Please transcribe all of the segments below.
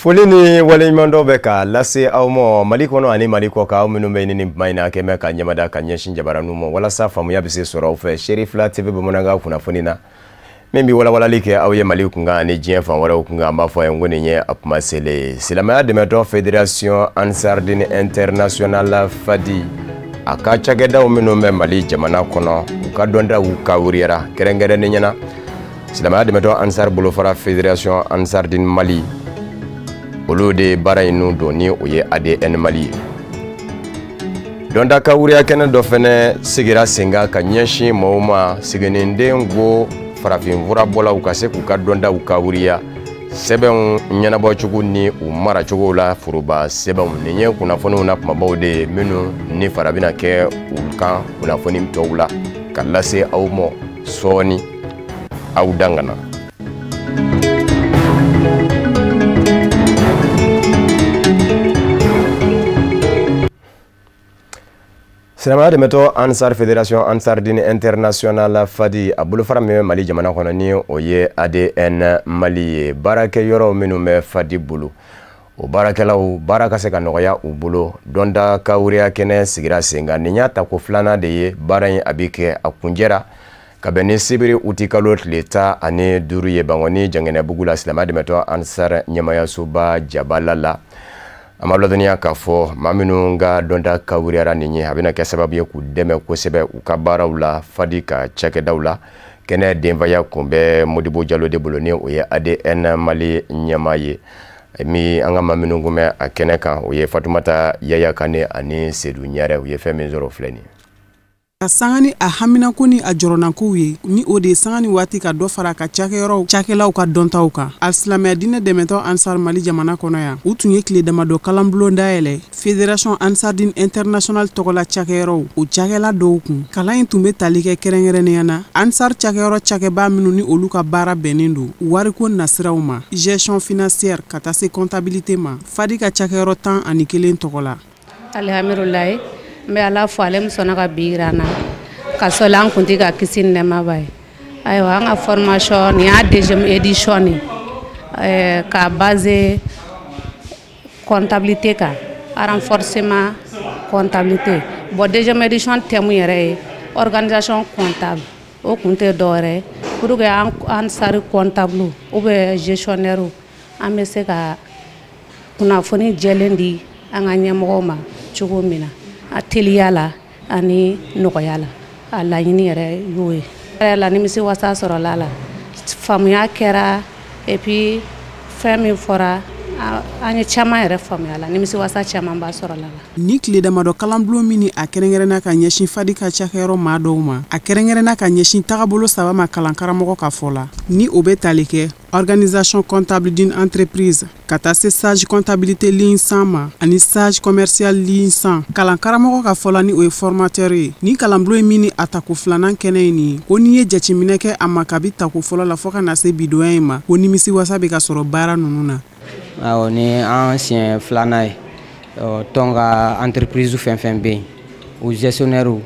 Foli ni waleɲumandɔn bɛ ka lase aw ma Mali kɔnɔ ani Mali kɔ kan, aw minnu bɛ nin kuma in na kɛmɛ bɛ ka ɲɛmada ka ɲɛsin jabaraninw ma walasa faamuya bɛ se sɔrɔ aw fɛ Cherifla TV bamanankan kunnafoni na min bɛ walawalali kɛ aw ye Mali kunkan ani diɲɛ fan wɛrɛw kunkan. An b'a fɔ a ye ko nin ye a kuma selen ye. Silamɛya dɛmɛtɔn Fédération Ansardine Internationale FADI a ka cakɛdaw minnu bɛ Mali jamana kɔnɔ, u ka dɔndaw kawuriyara kɛrɛnkɛrɛnnenya na silamɛya dɛmɛtɔn Ansar bolofara Fédération Ansardine Mali, olu de baara in nun don ni o ye ADN Mali ye. Dɔnta kawuriya kɛnɛ dɔ fɛnɛ sigira sen kan ka ɲɛsin maaw ma sigininden go farafinfurabɔlaw ka se k'u ka dɔntaw kawuriya sɛbɛnw ɲɛnabɔcogo ni u maracogo la foroba sɛbɛnw. Nin ye kunnafoniw na kumabaw de ye minnu ni fara bɛna kɛ u kan kunnafoni tɔw la ka lase aw ma sɔɔni, aw dangana. Silamɛya dɛmɛtɔ Ansar Fédération Ansardine Internationale FADI a bolofara min bɛ Mali jamana kɔnɔ ni o ye ADN Mali ye, baarakɛyɔrɔ minnu bɛ FADI bolo, o baarakɛlaw baara ka se ka nɔgɔya u bolo. Dɔnta kawuriya kɛnɛ sigira sen kan. Nin y'a tako filanan de ye baara in a bɛ kɛ, a kunjɛra ka bɛn ni sibiri utikalo tile 15 ye Bankɔni Jangɛnɛbugu la silamɛya dɛmɛtɔ Ansar ɲɛmayasoba jabala la. An b'a ladɔnniya k'a fɔ maa minnu ka dɔnta kawuriyara nin ye, a bɛna kɛ sababu ye k'u dɛmɛ kosɛbɛ u ka baaraw la FADI ka cakɛdaw la. Kɛnɛ denbaya kun bɛ Modibo Jalo de bolo ni o ye ADN Mali ɲɛmaa ye. Min an ka maa minnu kun bɛ a kɛnɛ kan, o ye Fatumata Yaya Kane ani Sedu Ɲarɛ. U ye fɛn min sɔrɔ filɛ nin ye. Ka sanga ni a haminako ni a jɔrɔnankow ye, ni o de ye sanga ni waati ka dɔ fara a ka cakɛyɔrɔw cakɛlaw ka dɔntaw kan. A silamɛya diinɛ dɛmɛtɔ Ansar Mali jamana kɔnɔ yan, u tun ye tile damadɔ kalanbulon dayɛlɛ Fédération Ansardine Internationale tɔgɔla cakɛyɔrɔw o cakɛla dɔw kun. Kalan in tun bɛ tali kɛ kɛrɛnkɛrɛnnenya na Ansar cakɛyɔrɔ cakɛba minnu ni olu ka baara bɛnnen don wariko nasiraw ma, gestion financière ka taa se comptabilité ma, FADI ka cakɛyɔrɔ 11 tɔgɔ la. Alihamidulayi, n bɛ Ala fo, ale min sɔnna ka bi yira an na ka sɔli an kuntigi ka kisi ni nɛɛma b'a ye. Ayiwa, an ka formation nin y'a deuxième édition ye, ka basé comptabilité kan, renforcement comptabilité. Bon, deuxième édition thème yɛrɛ ye organisation comptable. O kun tɛ dɔwɛrɛ ye pour que an Ansar comptable ou bien gestionnaire an bɛ se ka kunnafoni jɛlen di an ka ɲɛmɔgɔw ma cogo min na, a teliya la ani nɔgɔya la. A laɲini yɛrɛ y'o ye. Yɛrɛ la nimisi wasa sɔrɔla la, faamuya kɛra, et puis fɛn min fɔra an ye caman yɛrɛ faamuya la, nimisi wasa caman ba sɔrɔla la. Ni tile damadɔ kalanbulon min ni a kɛrɛnkɛrɛnna ka ɲɛsin FADI ka cakɛyɔrɔ maa dɔw ma, a kɛrɛnkɛrɛnna ka ɲɛsin tagabolo 3 ma kalankaramɔgɔ ka fɔ la, ni o bɛ tali kɛ organisation comptable d'une entreprise ka taa se sage comptabilité ligne 100 ma ani sage commercial ligne 100. Kalankaramɔgɔ ka fɔ la, ni o ye formateur ye, ni kalanbulon in min ni a tako filanan kɛnɛ in nin ye, ko n'i ye jateminɛ kɛ a ma kabi tako fɔlɔ la fo ka na se bidonya in ma, ko nimisi wasa bɛ ka sɔrɔ baara ninnu na. Awɔ, ni an siɲɛ filanan ye, tɔn ka entreprise fɛn fɛn bɛ yen, o gestionnaire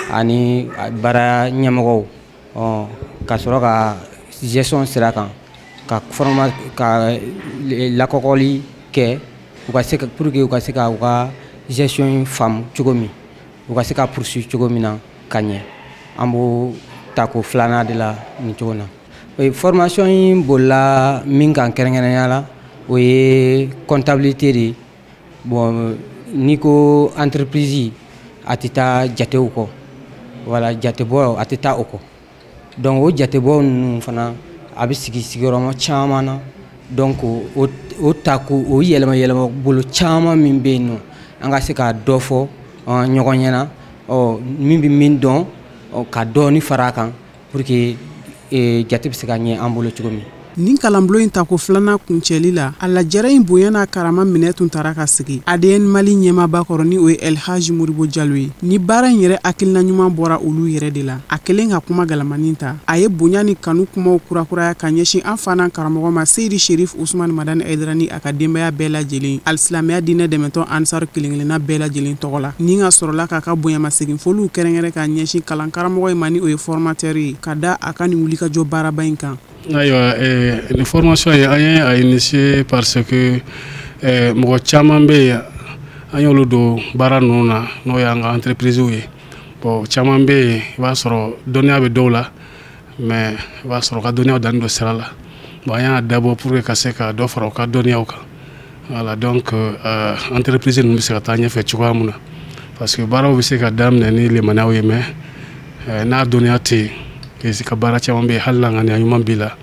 ani baara ɲɛmɔgɔw, ka sɔrɔ ka gestion sira kan ka forma ka lakɔkɔli kɛ, u ka se ka, pour que u ka se ka u ka gestion in faamu cogo min, u ka se ka poursuivre cogo min na ka ɲɛ. An b'o tako filanan de la nin cogo na. Formation in bolila min kan kɛrɛnkɛrɛnnenya la, o ye comptabilité de ye. Bon, n'i ko entreprise, a tɛ taa jatew kɔ, wala jatebɔ a tɛ taa o kɔ. Donc o jatebɔ ninnu fana a bɛ sigi sigiyɔrɔma caman na. Donc o ta ko o yɛlɛma yɛlɛma bolo caman min bɛ yen nɔ, an ka se ka dɔ fɔ ɲɔgɔn ɲɛna, min bɛ min dɔn, ka dɔɔni fara a kan pour que jate bɛ se ka ɲɛ an bolo cogo min. Nin kalanbulon in tako filanan kuncɛli la, a lajɛrɛ in bonya n'a karama minɛ tun taara ka sigi ADN Mali ɲɛmaaba kɔrɔ, ni o ye Elhaji Modibo Jalo ye. Ni baara in yɛrɛ hakilina ɲuman bɔra olu yɛrɛ de la. A kelen ka kuma galamani ta, a ye bonya ni kanu kumaw kurakuraya ka ɲɛsin an fa n'an karamɔgɔ ma, Seyidi Sherif Usman Madani Hayidara, ni a ka denbaya bɛɛ lajɛlen, alisilamɛya diinɛ dɛmɛtɔ Ansar kelen-kelenna bɛɛ lajɛlen tɔgɔ la. Ni ka sɔrɔla k'a ka bonyamasegin foliw kɛrɛnkɛrɛn ka ɲɛsin kalan karamɔgɔ in ma, ni o ye formateur ye, ka da a ka nin wulikajɔ baaraba in kan. Ayiwa, nin formation ye, an ye a initié parce que mɔgɔ caman bɛ yen, an y'olu don baara ninnu na, n'o y'an ka entreprise ye. Bon, caman bɛ yen, i b'a sɔrɔ dɔnniya bɛ dɔw la, mais i b'a sɔrɔ ka dɔnniyaw danni don sira la. Bon, an y'a dabɔ pour que ka se ka dɔ fara u ka dɔnniyaw kan. Voilà, donc entreprise ninnu bɛ se ka taa ɲɛfɛ cogoya mun na, parce que baaraw bɛ se ka daminɛ ni limaniyaw ye, mais n'a dɔnniya tɛ yen, ka baara caman bɛ yen, hali n'a ŋaniya ɲuman b'i la,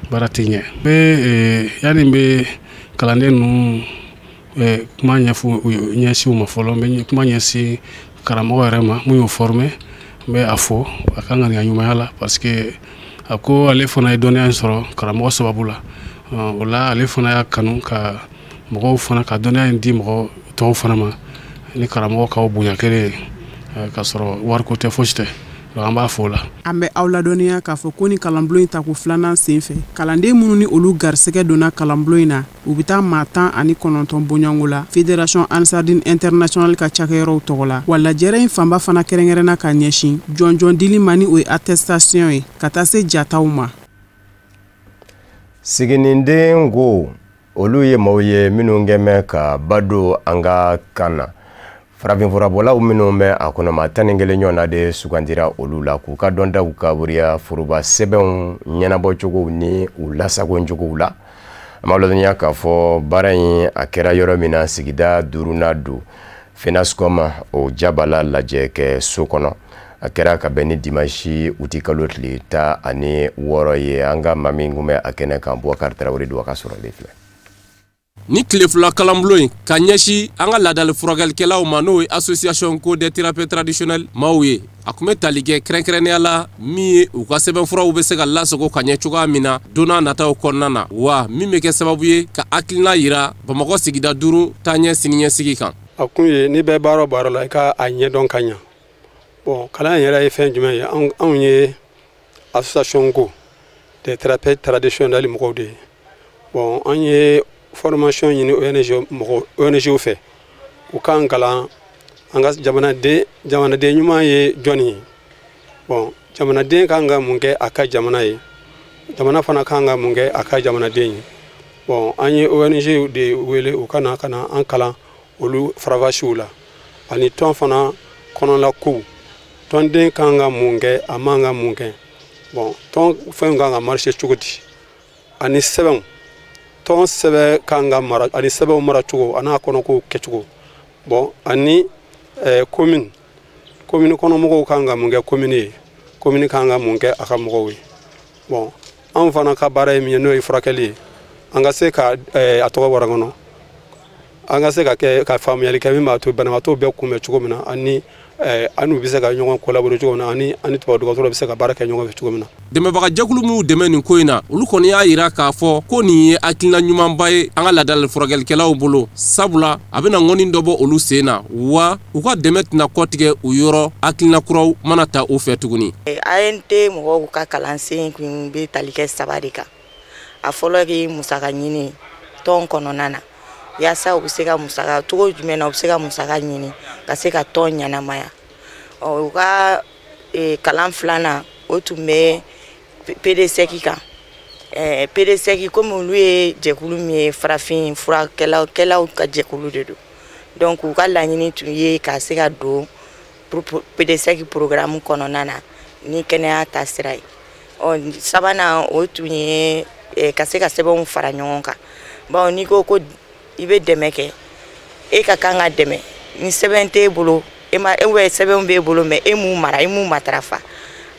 baara tɛ ɲɛ. N bɛ yanni n bɛ kalanden ninnu kuma ɲɛfɔ ɲɛsin u ma fɔlɔ, n bɛ kuma ɲɛsin karamɔgɔ yɛrɛ ma mun y'o former. N bɛ a fɔ a ka ŋaniya ɲumanya la, parce que a ko ale fana ye dɔnniya in sɔrɔ karamɔgɔ sababu la. O la, ale fana y'a kanu ka mɔgɔw fana ka dɔnniya in di mɔgɔ tɔw fana ma, ni karamɔgɔ k'aw bonya kelen ye, k'a sɔrɔ wariko tɛ, fosi tɛ. An b'a fɔ o la. An bɛ aw ladɔnniya k'a fɔ ko ni kalanbulon in tako filanan sen fɛ, kalanden minnu ni olu garisɛgɛ donna kalanbulon in na, u bɛ taa maa 19 bɔɲɔgɔnko la Fédération Ansardine Internationale ka cakɛyɔrɔw tɔgɔ la. Wa lajɛrɛ in fanba fana kɛrɛnkɛrɛnna ka ɲɛsin jɔnjɔn dili ma, ni o ye attestation ye, ka taa se jataw ma. Siginiden ko olu ye maaw ye minnu kɛmɛ ka ba don an ka kan na. Farafinfurabɔlaw minnu bɛ a kɔnɔ, maa 11 ɲɔgɔn na de sugandira olu la k'u ka dɔntaw kaburiya foroba sɛbɛnw ɲɛnabɔcogow ni u lasagocogow la. An b'a ladɔnniya k'a fɔ baara in a kɛra yɔrɔ min na, sigida duurunan don, FENASCOM o jabala lajɛ kɛ so kɔnɔ. A kɛra ka bɛn ni dimanche uti kalo tile 16 ye. An ka maa min kun bɛ a kɛnɛ kan, Bubakari Tarawele don, a ka sɔrɔlen filɛ. Ni tile 2 kalanbulon in ka ɲɛsin an ka laadali furakɛlikɛlaw ma, n'o ye Association ko des thérapeutes traditionnels maaw ye, a tun bɛ tali kɛ kɛrɛnkɛrɛnnenya la min ye u ka sɛbɛnfuraw bɛ se ka lasago ka ɲɛ cogoya min na don n'a nataw kɔnɔna na, wa min bɛ kɛ sababu ye ka hakilina yira Bamakɔ sigida 5 taaɲɛ siniɲɛsigi kan. A kun ye, n'i bɛ baara o baara la, i ka a ɲɛdɔn ka ɲɛ. Bon, kalan yɛrɛ ye fɛn jumɛn ye? Anw ye Association ko des thérapeutes traditionnels mɔgɔw de ye. Bon, an ye formation ɲini ONG mɔgɔ ONG fɛ, u k'an kalan an ka jamanaden ɲuman ye jɔnni ye. Bon, jamanaden kan ka mun kɛ a ka jamana ye, jamana fana kan ka mun kɛ a ka jamanaden ye. Bon, an ye ONG de wele u ka na ka na an kalan olu faravasiw la, ani tɔn fana kɔnɔla kow, tɔnden kan ka mun kɛ, a man ka mun kɛ. Bon, tɔn fɛnw kan ka marcher cogo di, ani sɛbɛnw, tɔn sɛbɛn kan ka mara, ani sɛbɛnw mara cogo, a n'a kɔnɔkow kɛcogo. Bon, ani commune kɔnɔ mɔgɔw kan ka mun kɛ commune ye, commune kan ka mun kɛ a ka mɔgɔw ye. Bon, anw fana ka baara ye min ye, n'o ye furakɛli ye, an ka se ka a tɔgɔ bɔra n kɔnɔ, an ka se ka kɛ ka faamuyali kɛ min b'a to banabaatɔw bɛ kunbɛn cogo min na, ani an n'u bɛ se ka ɲɔgɔn collaborer cogo min na, ani tubabu dɔgɔtɔrɔ bɛ se ka baara kɛ ɲɔgɔn fɛ cogo min na. Dɛmɛbagajɛkulu minnu dɛmɛ nin ko in na, olu kɔni y'a yira k'a fɔ ko nin ye hakilina ɲumanba ye an ka laadala furakɛlikɛlaw bolo, sabula a bɛna ŋɔni dɔ bɔ olu sen na, wa u ka dɛmɛ tɛna kɔtigɛ u yɔrɔ hakilina kuraw mana ta u fɛ tuguni. ANT mɔgɔw ka kalansen kun bɛ tali kɛ 3 de kan. A fɔlɔ ye musaka ɲini tɔn kɔnɔna na, yaasa u bɛ se ka musaka cogo jumɛn na, u bɛ se ka musaka ɲini ka se ka tɔn ɲɛnamaya. Ɔ, u ka kalan filanan, o tun bɛ PDSEC kan. PDSEC, komi olu ye jɛkulu min ye, farafin furakɛlaw ka jɛkulu de don, donc u ka laɲini tun ye ka se ka don PDSEC programme kɔnɔna na ni kɛnɛya taasira ye. Ɔ, sabanan, o tun ye ka se ka sɛbɛnw fara ɲɔgɔn kan, bawo n'i ko ko i bɛ dɛmɛ kɛ, e ka kan ka dɛmɛ, ni sɛbɛn t'e bolo, e ma e bɛ sɛbɛnw b'e bolo, mais e m'u mara, e m'u matarafa,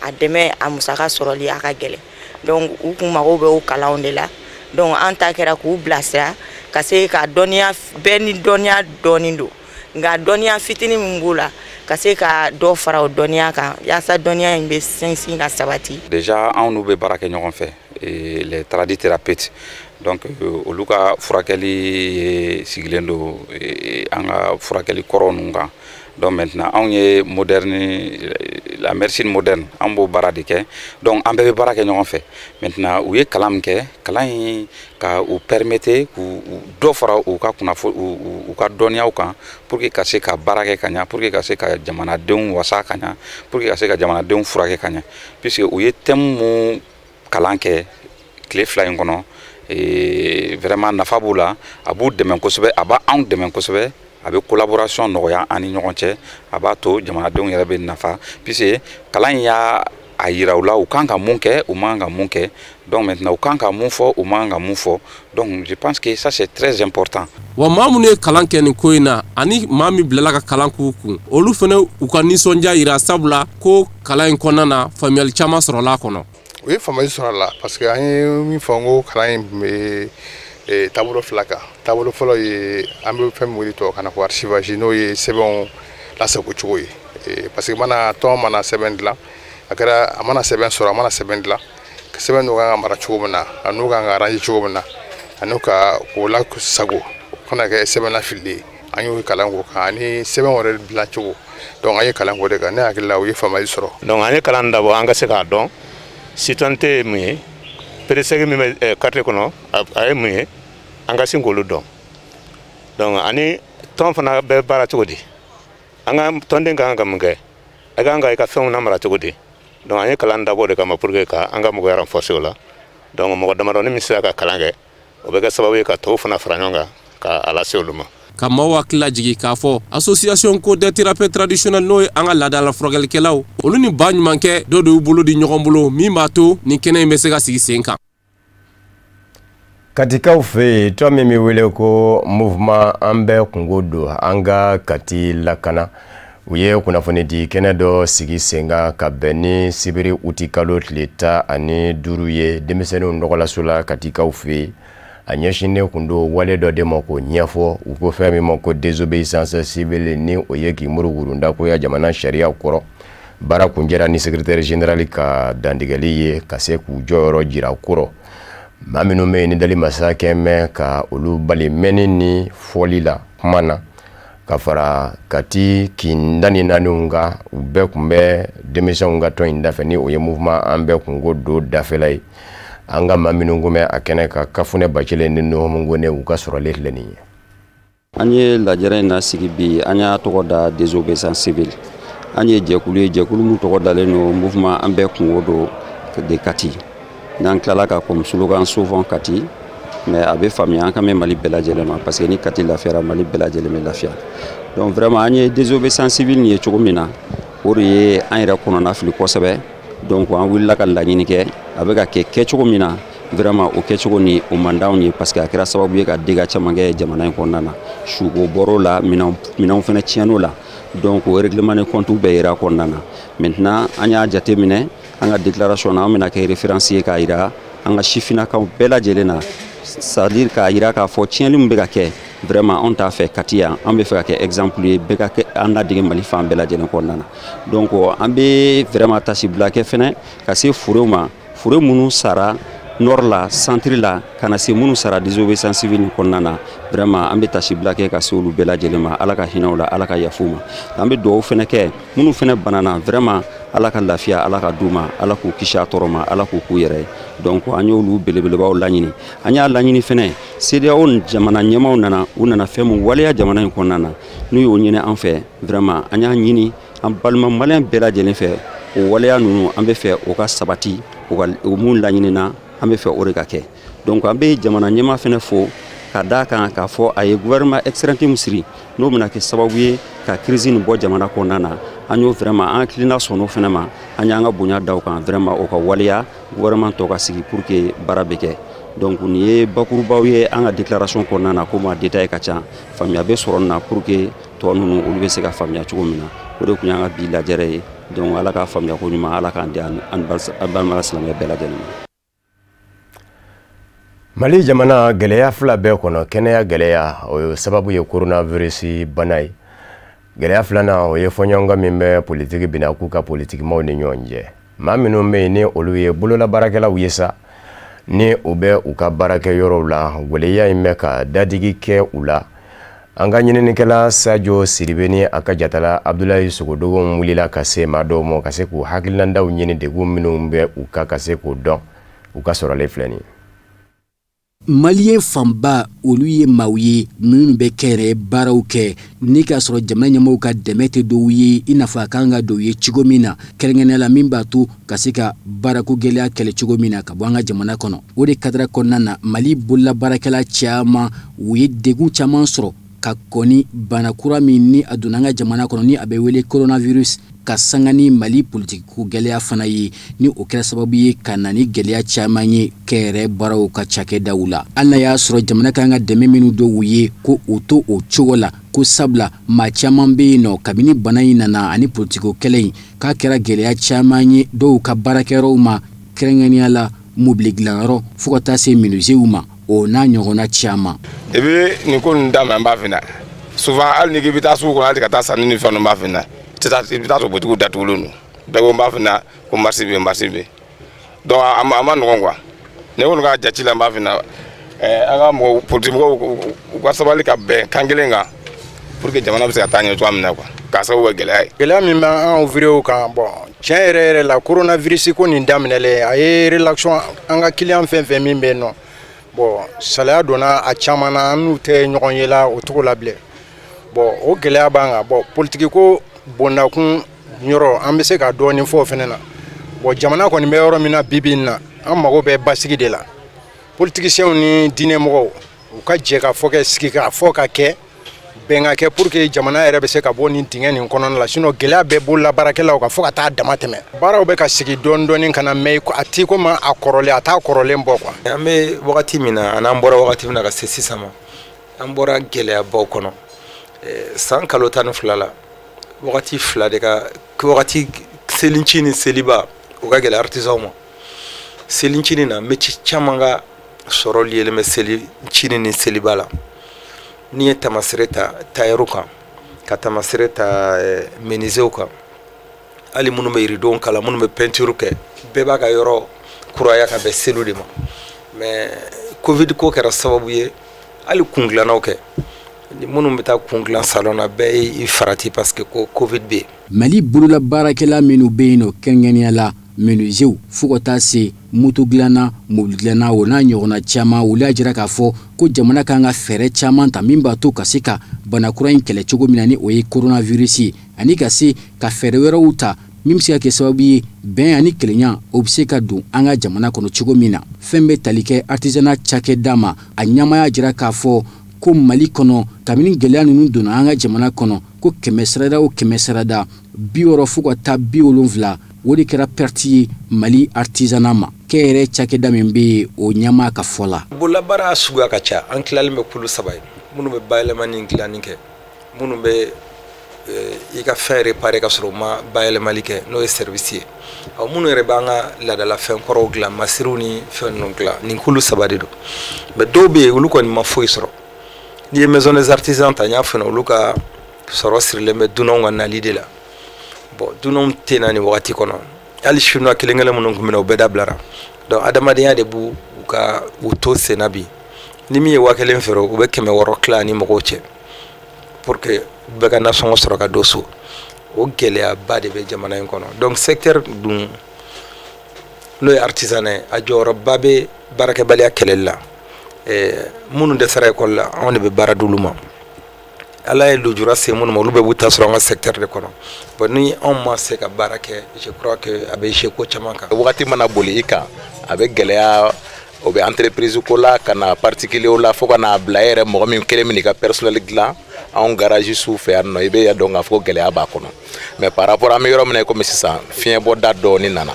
a dɛmɛ a musaka sɔrɔli a ka gɛlɛn. Donc u kun mago bɛ o kalanw de la. Donc an ta kɛra k'u bilasira ka se ka dɔnniya bɛɛ ni dɔnniya dɔɔni don, nka dɔnniya fitinin min b'u la, ka se ka dɔ fara o dɔnniya kan, yaasa dɔnniya in bɛ sinsin ka sabati. Déjà, anw n'u bɛ baara kɛ ɲɔgɔn fɛ. les tradithérapeutes. Donc olu ka furakɛli sigilen don an ka furakɛli kɔrɔ ninnu kan. Donc maintenant anw ye moderne, la médecine moderne, an b'o baara de kɛ. Donc an bɛɛ bɛ baara kɛ ɲɔgɔn fɛ. Maintenant u ye kalan min kɛ, kalan in ka u permettre k'u dɔ fara u ka kunnafoni, u ka dɔnniyaw kan, pour que ka se ka baara kɛ ka ɲa, pour que ka se ka jamanadenw wasa ka ɲa, pour que ka se ka jamanadenw furakɛ ka ɲa, puisque u ye thème mun kalan kɛ tile 2 in kɔnɔ, et vraiment nafa b'u la, a b'u dɛmɛ kosɛbɛ, a b'anw dɛmɛ kosɛbɛ, a bɛ collaboration nɔgɔya an ni ɲɔgɔn cɛ, a b'a to jamanadenw yɛrɛ bɛ nafa, puisque kalan in y'a a yira u la u kan ka mun kɛ, u man ka mun kɛ. Donc maintenant u kan ka mun fɔ, u man ka mun fɔ. Donc je pense que ça, c'est très important. Wa maa minnu ye kalan kɛ nin ko in na, ani maa min bilala ka kalan k'u kun, olu fana u ka nisɔndiya yira, sabula ko kalan in kɔnɔna na, faamuyali caman sɔrɔla a kɔnɔ. U ye faamuyali sɔrɔ a la, parce que an ye min fɔ, n ko kalan in tun bɛ taabolo 2 kan. Taabolo fɔlɔ ye an bɛ fɛn min wele tubabukan na ko archivage, n'o ye sɛbɛnw lasago cogo ye, parce que mana tɔn mana sɛbɛn dilan, a kɛra a mana sɛbɛn sɔrɔ, a mana sɛbɛn dilan, sɛbɛn n'o kan ka mara cogo min na, a n'o kan ka arranger cogo min na, ani ka o lasago, o kana kɛ sɛbɛn lafililen ye. An y'o kalan k'o kan, ani sɛbɛn wɛrɛ dilan cogo. Donc an ye kalan k'o de kan. Ne hakili la, u ye faamuyali sɔrɔ. Donc an ye kalan dabɔ an ka se k'a dɔn citoyenneté ye mun ye, PDSEC min bɛ quartier kɔnɔ, a ye mun ye, an ka sin k'olu dɔn. Donc ani tɔn fana bɛ baara cogo di, an ka tɔnden ka kan ka mun kɛ, a kan ka i ka fɛnw lamara cogo di. Donc an ye kalan dabɔ de kama pour que ka an ka mɔgɔya renforcer o la. Donc mɔgɔ damadɔni min sera ka kalan kɛ, o bɛ kɛ sababu ye ka tɔw fana fara ɲɔgɔn kan ka a lase olu ma. Ka maaw hakili lajigi k'a fɔ association ko des thérapeutes traditionnels, n'o ye an ka laadala furakɛlikɛlaw, olu ni ba ɲumankɛ dɔ de y'u bolo di ɲɔgɔn bolo, min b'a to nin kɛnɛ in bɛ se ka sigi sen kan. Katikaw fɛ yen, tɔn min bɛ wele ko Mouvement An Bɛɛ Kungo Don An Ka Kati Lakana, u ye kunnafoni di kɛnɛ dɔ sigi sen kan ka bɛn ni sibiri uti kalo tile 15 ye denmisɛnninw dɔgɔlaso la Katikaw fɛ yen. A ɲɛsinnen kun don wale dɔ de ma k'o ɲɛfɔ, u ko fɛn min ma ko désobéissance civile, ni o ye k'i murugurunda jamana sariya kɔrɔ. Baara kuncɛra ni secrétaire général ka dantigɛli ye ka se k'u jɔyɔrɔ jira kɔrɔ maa minnu bɛ yen ni dali masa kɛ mɛn ka olu bali mɛnni ni fɔli la kuma na, ka fara Kati kin 14 kan. U bɛɛ tun bɛ denmisɛnw ka tɔn in dafɛ, ni o ye Mouvement An Bɛɛ Kungo Don dafɛla ye. An ka maa minnu kun bɛ a kɛnɛ kan, Kafunɛ Bacile ni Nuhumu Kone, u ka sɔrɔlen filɛ nin ye. An ye lajɛrɛ in nasigi bi, an y'a tɔgɔ da désobéissance civile. An ye jɛkulu ye, jɛkulu min tɔgɔ dalen don Mouvement An Bɛɛ Kungo Don de Kati. N'an tilala ka comme slogan souvent Kati, mais a bɛ faamuya an kan bɛ Mali bɛɛ lajɛlen ma, parce que ni Kati lafiyara, Mali bɛɛ lajɛlen bɛ lafiya. Donc vraiment an ye désobéissance civile nin ye cogo min na, o de ye an yɛrɛ kɔnɔna fili kosɛbɛ. Donc an wulila ka laɲini kɛ, a bɛ ka kɛ kɛcogo min na, vraiment o kɛcogo ni o man d'anw ye, parce que a kɛra sababu ye ka dégâts caman kɛ jamana in kɔnɔna na. Suko bɔr'o la, minɛnw fana tiɲɛn'o la. Donc o règlement de compte bɛɛ yera kɔnɔna na. Maintenant an y'a jate minɛ an ka déclaration na, an bɛna kɛ référence ye k'a yira an ka sifinnakaw bɛɛ lajɛlen na, c'est à dire k'a yira k'a fɔ tiɲɛni min bɛ ka kɛ, vraiment anw t'a fɛ Kati yan, an bɛ fɛ ka kɛ exemple ye, bɛɛ ka kɛ an ladege Mali fan bɛɛ lajɛlen kɔnɔna na. Donc an bɛ vraiment tasibila kɛ fɛnɛ ka se furew ma, fure minnu sara nord la, centre la, ka na se minnu sara désobéissance civile nin kɔnɔna na. Vraiment an bɛ tasibila kɛ ka se olu bɛɛ lajɛlen ma, Ala ka hinɛ u la, Ala ka yafa u ma. An bɛ dugawu fɛnɛ kɛ minnu fɛnɛ banana, vraiment Ala ka lafiya, Ala ka d'u ma, Ala k'u kisi a tɔɔrɔ ma, Ala k'u k'u yɛrɛ ye. Donc an y'olu belebelebaw laɲini. An y'a laɲini fɛnɛ CEDEAO jamana ɲɛmaaw nana, u nana fɛn mun waleya jamana in kɔnɔna na, n'u y'o ɲini an fɛ, vraiment an y'a ɲini an balima maliyɛn bɛɛ lajɛlen fɛ, o waleya ninnu an bɛ fɛ o ka sabati, o ka o mun laɲinina, an bɛ fɛ o de ka kɛ. Donc an bɛ jamana ɲɛmaa fɛnɛ fo ka d'a kan k'a fɔ a ye gouvernement extrême siri, n'o bɛna kɛ sababu ye ka crise nin bɔ jamana kɔnɔna na. An y'o vraiment an hakilina sɔnn'o fɛnɛ ma, an y'an ka bonya da o kan, vraiment o ka waleya gouvernement tɔ ka sigi pour que baara bɛ kɛ. Donc nin ye bakurubaw ye an ka déclaration kɔnɔna na, komi a détail ka ca, faamuya bɛ sɔrɔ nin na pour que tɔ ninnu olu bɛ se ka faamuya cogo min na. O de tun y'an ka bi lajɛrɛ ye. Donc Ala k'a faamuya ko ɲuman, Ala k'an di an balima silamɛ bɛɛ lajɛlen ma. Mali jamana gɛlɛya fila bɛɛ kɔnɔ, kɛnɛya gɛlɛya o sababu ye coronavirus bana ye. Gɛlɛya filanan o ye fɔɲɔgɔnkɔ min bɛ politiki bina k'u ka politikimaw ni ɲɔgɔn cɛ. Maa minnu bɛ yen ni olu ye bololabaarakɛlaw ye sa, Ni u bɛ u ka baarakɛyɔrɔw la, waleya in bɛ ka dadigi kɛ u la. An ka ɲininikɛla Sajo Sidibe ni a ka jatala Abdulayi Sogodogo wulila ka se maa dɔw ma ka se k'u hakilinadaw ɲini, degun minnu bɛ u kan, ka se k'o dɔn. U ka sɔrɔlen filɛ nin ye. Maliyɛn fanba, olu ye maaw ye minnu bɛ kɛnyɛrɛye baaraw kɛ ni k'a sɔrɔ jamana ɲɛmɔgɔw ka dɛmɛ tɛ dɔw ye i n'a fɔ a kan ka dɔw ye cogo min na, kɛrɛnkɛrɛnnenya la min b'a to ka se ka baarako gɛlɛya kɛlɛ cogo min na ka bɔ an ka jamana kɔnɔ. O de kadara kɔnɔna na, Mali bololabaarakɛla caman, u ye degun caman sɔrɔ ka kɔni bana kura min ni a donna an ka jamana kɔnɔ, ni a bɛ wele coronavirus, ka sanga ni Mali politikiko gɛlɛya fana ye, ni o kɛra sababu ye ka na ni gɛlɛya caman ye kɛnyɛrɛ baaraw ka cakɛdaw la. Hali n'a y'a sɔrɔ jamana kan ka dɛmɛ minnu dɔw ye, ko o to o cogo la, ko sabula maa caman bɛ yen nɔ, kabini bana in nana ani politikiko kɛlɛ in, k'a kɛra gɛlɛya caman ye dɔw ka baarakɛyɔrɔw ma, kɛrɛnkɛrɛnnenya la mobili dilanyɔrɔ, fo ka taa se menuisiers ma, o n'a ɲɔgɔnna caman. I bɛ nin ko ninnu daminɛ, n b'a f'i ɲɛna, souvent hali ni k'i bɛ taa sugu kɔnɔ, hali ka taa sanni ni fɛn ninnu, n b'a f'i ɲɛna, i bɛ taa sɔrɔ butigiw datugulen don. Bɛɛ ko n b'a f'i ɲɛna ko marché bɛ yen, marché bɛ yen. Donc a ma nɔgɔn quoi. Ne kɔni ka jate la, n b'a f'i ɲɛna, an ka mɔgɔw, politique mɔgɔw, u ka sabali ka bɛn kan kelen kan pour que jamana bɛ se ka taa ɲɛ cogoya min na quoi, k'a sababu kɛ gɛlɛya ye. Gɛlɛya min bɛ an ouvrier kan, bon, tiɲɛ yɛrɛ yɛrɛ la, coronavirus ko nin daminɛlen, a ye relation an ka client fɛn fɛn min bɛ yen nɔ, bon, salaya donna a caman na, an n'u tɛ ɲɔgɔn ye la o cogo la bilen. Bon, o gɛlɛya b'an kan. Bon, politique ko bondakun yɔrɔ, an bɛ se ka dɔɔnin fɔ o fana na. Bon, jamana kɔni bɛ yɔrɔ min na bi bi in na, an mago bɛ basigi de la. Politiciens ni diinɛmɔgɔw, u ka jɛ ka fɔ kɛ, sigi ka fɔ ka kɛ bɛn ka kɛ pour que jamana yɛrɛ bɛ se ka bɔ nin dingɛ nin kɔnɔna la. Sinon gɛlɛya bɛ bololabaarakɛlaw kan fo ka taa dama tɛmɛ. Baaraw bɛ ka sigi dɔɔnin dɔɔnin ka na, mais a ti komi a kɔrɔlen, a t'a kɔrɔlen bɔ quoi. An bɛ wagati min na, an'an bɔra wagati min na ka se sisan ma, an bɔra gɛlɛyabaw kɔnɔ. San kalo 12 la, wagati fila de ka wagati, selinci ni seliba, o ka gɛlɛ artisanw ma. Selincinin na, métier caman ka sɔrɔ liyelen bɛ selincinin ni seliba la. N'i ye tamasere ta tailleur kan, ka tamasere ta menuisier kan, hali minnu bɛ yiridenw kala, minnu bɛ peinture kɛ, bɛɛ b'a ka yɔrɔ kuraya ka bɛn seliw de ma. Mais Covid ko kɛra sababu ye, hali kun dilannaw kɛ, minnu bɛ taa kun dilan salon na, bɛɛ y'i farati parce que ko Covid bɛ yen. Mali bololabaarakɛla minnu bɛ yen nɔ, kɛrɛnkɛrɛnnenya la menuisiers, fo ka taa se moto dilanna, mobili dilanna, o n'a ɲɔgɔnna caman, olu y'a jira k'a fɔ ko jamana kan ka fɛɛrɛ caman ta min b'a to ka se ka bana kura in kɛlɛ cogo min na, ni o ye coronavirus ye, ani ka se ka fɛɛrɛ wɛrɛw ta min bɛ se ka kɛ sababu ye bɛn ani kelenya, o bɛ se ka don an ka jamana kɔnɔ cogo min na. Fɛn bɛ tali kɛ artisanat cakɛda ma, a ɲɛmaa y'a jira k'a fɔ ko Mali kɔnɔ, kabini gɛlɛya ninnu donna an ka jamana kɔnɔ, ko kɛmɛ sarada o kɛmɛ sarada, 60 fo ka taa 70, o de kɛra perte ye Mali artisanat ma. Kɛnyɛrɛ cakɛda min bɛ yen, o ɲɛmaa ka fɔ la. Bololabaara suguya ka ca. An tilalen bɛ kulu saba ye: minnu bɛ bayɛlɛmani dilanni kɛ, minnu bɛ i ka fɛn réparer ka sɔrɔ u ma bayɛlɛmali kɛ, n'o ye service ye, ɔ minnu yɛrɛ b'an ka laadalafɛn kɔrɔw dilan, masiriw ni fɛn ninnu dilan. Nin kulu saba de don. Mais dɔw bɛ yen, olu kɔni ma foyi sɔrɔ. N'i ye maison des artisans ta, n y'a f'i ɲɛna, olu ka sɔrɔ sirilen bɛ dunanw ka nali de la. Bon, dunanw tɛ na nin wagati kɔnɔ. Hali chinois kelen kelen minnu tun bɛ na, o bɛɛ dabilara. Donc adamadenya de b'u u ka u to senna bi. Ni min ye 1000 feere, u bɛ 600 tila ni mɔgɔw cɛ pour que bɛɛ ka nasɔngɔ sɔrɔ ka don so. O gɛlɛyaba de bɛ jamana in kɔnɔ. Donc secteur dun, n'o ye artisanat ye, a jɔyɔrɔba bɛ baarakɛbaliya kɛlɛli la. Minnu dɛsɛra ekɔli la, anw de bɛ baara d'olu ma. Ala ye lujura se minnu ma, olu bɛɛ b'u ta sɔrɔ an ka secteur de kɔnɔ. Bon, ni anw ma se ka baara kɛ, je crois que a bɛ se ko caman kan. Wagati mana boli i kan, a bɛ gɛlɛya. O bɛ entreprise ko la, ka na particulier la, fo ka n'a bila e yɛrɛ mɔgɔ min kelen min i ka personnel dilan anw garage su fɛ yan nɔ, i bɛ dɔn k'a fɔ ko gɛlɛya b'a kɔnɔ. Mais par rapport an bɛ yɔrɔ min na i komi sisan, fiɲɛbɔda dɔɔni nana.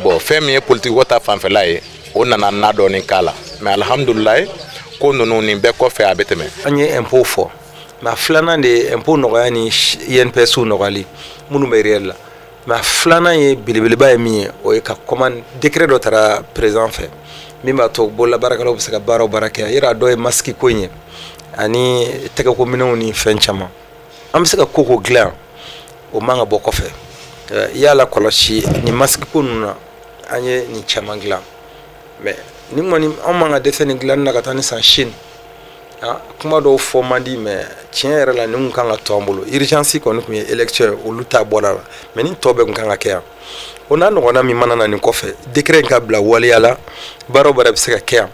Bon, fɛn min ye politique ko ta fanfɛla ye, o nana na dɔɔni k'a la. Mais alhamdulilayi, ko ninnu nin bɛɛ kɔfɛ, a bɛ tɛmɛ. An ye impôt fɔ, mais a filanan de ye impôt nɔgɔya ni INPS nɔgɔyali minnu bɛ réel la. Mais a filanan ye belebeleba ye min ye, o ye ka commande décret dɔ taara président fɛ min b'a to bololabaarakɛlaw bɛ se ka baara o baara kɛ. Yɔrɔ a dɔ ye masque ko in ye, ani tɛgɛko minɛnw ni fɛn caman. An bɛ se ka ko ko dilan, o man ka bɔ kɔfɛ. I y'a la kɔlɔsi nin masque ko ninnu na, an ye nin caman dilan, mais Nin kɔni, anw man ka dɛsɛ nin dilanni na ka taa ni san Chine. Kuma dɔw fɔ man di, mais tiɲɛ yɛrɛ la, nin kun kan ka to an bolo. Urgence kɔni tun ye élection ye, olu ta bɔra la, mais nin tɔ bɛɛ kun kan ka kɛ yan. O n'a ɲɔgɔnna min mana na nin kɔfɛ, décret in ka bila waleya la, baara o baara bɛ se ka kɛ yan,